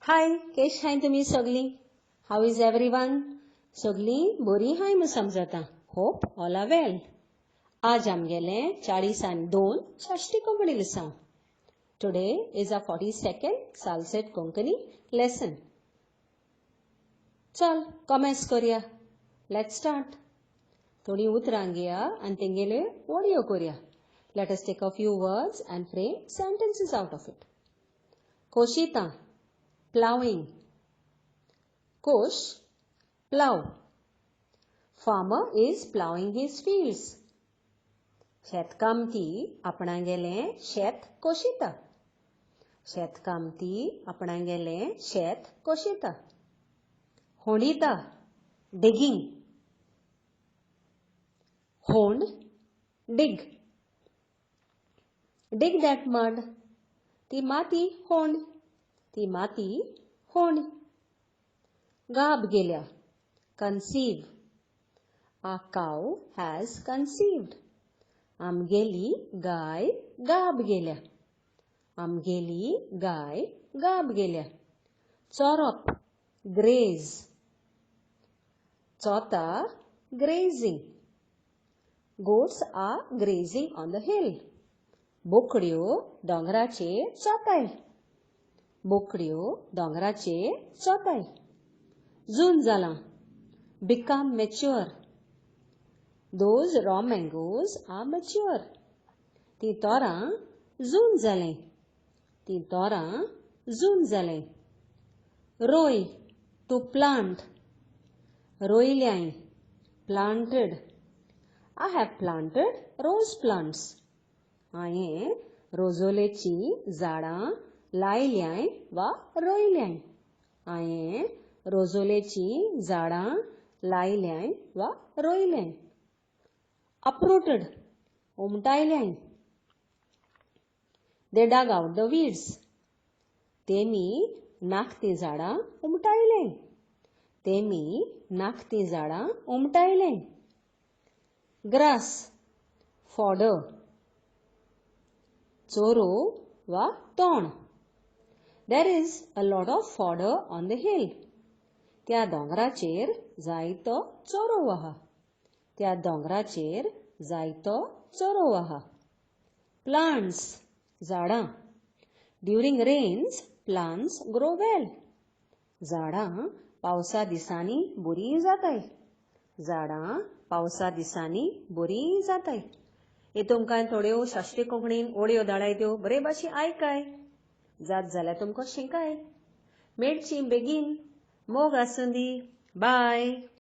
हाय, केश हाय तुमी सगलीं? How is everyone? सगलीं बरीं हाय म्हूण समजता. Hope all are well. आज आमगेलें 42 साश्टी कोंकणी लिसांव. Today is a 42nd Salcete Konkani lesson. चल कॉमेन्स करया. Let's start. थोडीं उतरां घेया आनी तेंगेल्यो वोडयो करया. Let us take a few words and frame sentences out of it. कोशिता, plowing. Kosh, plow. Farmer is plowing his fields. शेतकामती आपणागेलें शेत कोशिता. शेतकामती आपणागेलें शेत कोशिता. होणिता, डिगींग. होण, dig. Dig that mud. ती माती होण. ती माती होण. गाब गेल्या, conceive. A cow has conceived. आमगेली गाय गाब गेल्या. आमगेली गाय गाब गेल्या. चोरप, ग्रेज. चोता, grazing. Goats are grazing on the hill. बोकड्यो दोंगराचेर चोताय. बोकड्यो दोंगराचेर चोताय. जून जालां, become mature. Those raw mangoes are mature. तीं तोरां जून जालें. तीं तोरां जून जालें. रोय, टू प्लांट. रोयल्याय, planted. I have planted rose plants. हांवें रोजोलेचीं झाडां लायल्याय वा रोयल्याय. हांवें रोजोलेचीं झाडां लायल्याय वा रोयल्याय. Uprooted, उमटायल्याय. They dug out the weeds. तेमी नाखतीं झाडां उमटायल्याय. तेमी नाखतीं झाडां उमटायल्याय. Grass, fodder. चोरो वा तण. There is a lot of fodder on the hill. त्या दोंगराचेर जायतो चोरो आहा. त्या दोंगराचेर जायतो चोरो आहा. प्लांट्स, झाडां. During rains plants grow well. झाडां पावसा दिसांनी बरीं जाताय. झाडां पावसा दिसांनी बरीं जाताय. हे तुमकां थोड्यो साश्टी कोंकणीन ओडयो धाडाय त्यो बरे भाशेन आयकाय. जात जाल्यार तुमकां शिकाय. मेळची बेगीन. मोग आसूं दी. बाय.